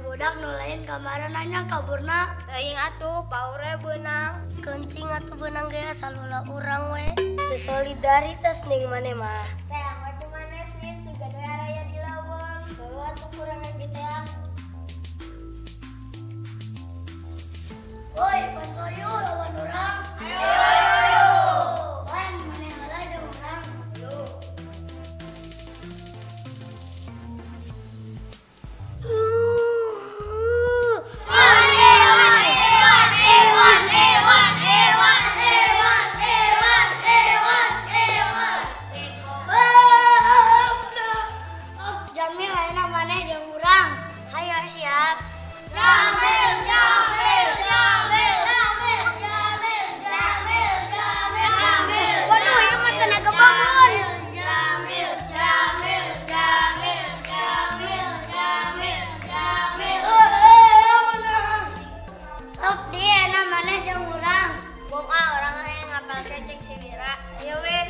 Budak nu lain kamari nanya kaburna. Teuing atuh paure beunang. Kencing atuh beunang ge asal ulah urang we. Solidaritas ning maneh mah. Teh atuh maneh sin sugan we araya di lawang. Heuh atuh kurangan kitu ya. Woi, pancoyo lawan urang. Ayo. Ayo. Wan, maneh heula jeung urang. Yo. Jamil ayeuna maneh jeung urang. Hayo siap. Jamil, Jamil, Jamil, Jamil, Jamil, Jamil, Jamil, Jamil. Waduh, ieu mah tenaga babon. Jamil, Jamil, Jamil, Jamil, Jamil, Jamil. Sok dia na maneh jeung urang. Boga urang hayang ngapalkeun jeung si Wira. Ayo Win.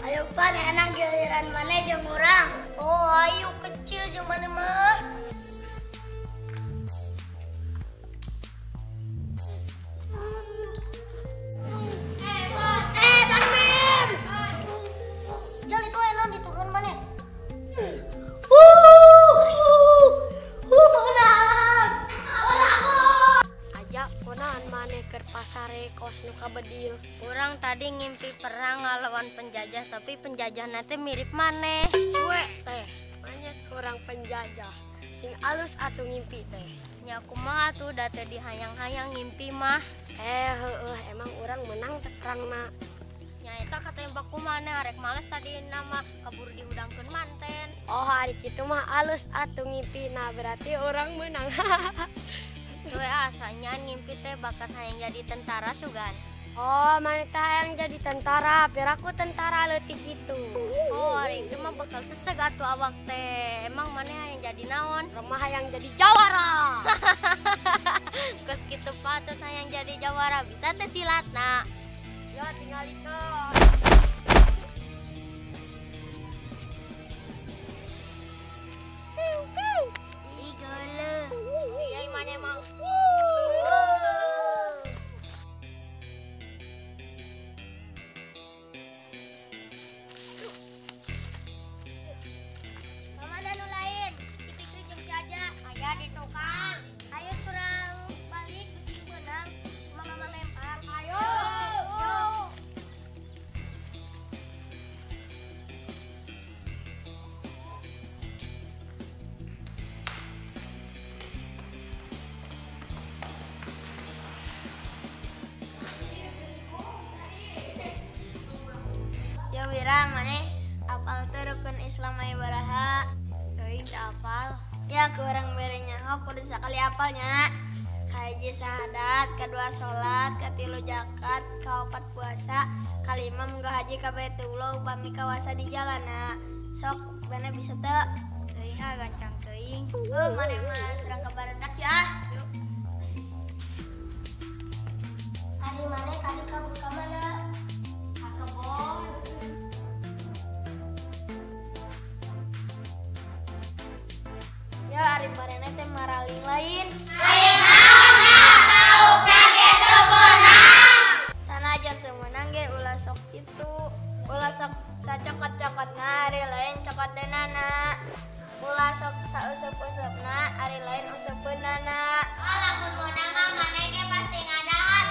Ayo pan enak giliran maneh jeung urang. Oh, ayo kecil jeung maneh mah. Tanmin. Jal itu enak ditukeun maneh. Menang. Aja kunaon maneh keur pasare kos nu kabedil. Urang tadi ngimpi perang ngalawan penjajah, tapi penjajah nanti mirip maneh. Suwe teh, banyak kurang penjajah. Sing alus atuh ngimpi teh. Nya kumaha atuh da teu dihayang-hayang ngimpi mah. Heueuh emang urang menang teh perangna. Nya eta katembak ku maneh arek males tadi nama kaburu dihudangkeun manten. Oh, hari kitu mah alus atuh ngimpina berarti urang menang. Suwe asanya ngimpi teh bakat hayang jadi tentara sugan. Oh, maneh teh hayang jadi tentara, piraku tentara leutik kitu. Oh, hari itu mah bakal seseg atuh awak teh. Emang maneh hayang jadi naon? Urang mah hayang jadi jawara. Kos kitu patut hayang jadi jawara bisa teh silatna. Ya tinggalikeun. Ih geuleuh. Iya maneh mah. Kamana nu lain? Si Fikri jeung si Aja. Aya di tukang. Ayo surang balik bisi beunang. Mama lempar. Ayo. Yo. Ya Wira, maneh apal teu rukun Islam aya baraha? Teuing teu apal. Ya kurang bere nyaho kudu sakali apalnya. Kahiji syahadat, kadua salat, katilu zakat, kaopat puasa, kalima munggah haji ka Baitullah upami kawasa di jalana. Sok maneh bisa teu? Teuing ah gancang teuing. Heuh maneh mah surang ka barudak ya. Yuk. Ari maneh tadi kabur ka mana? Ka kebon. Ya ari manehna teh maraling lain. Sanajan teu meunang ge ulah sok kitu. Ulah sok sacokot-cokotna ari lain cokoteunana. Ulah sok sausup-usupna ari lain usupeunana. Lamun meunang mah maneh ge pasti ngadahar.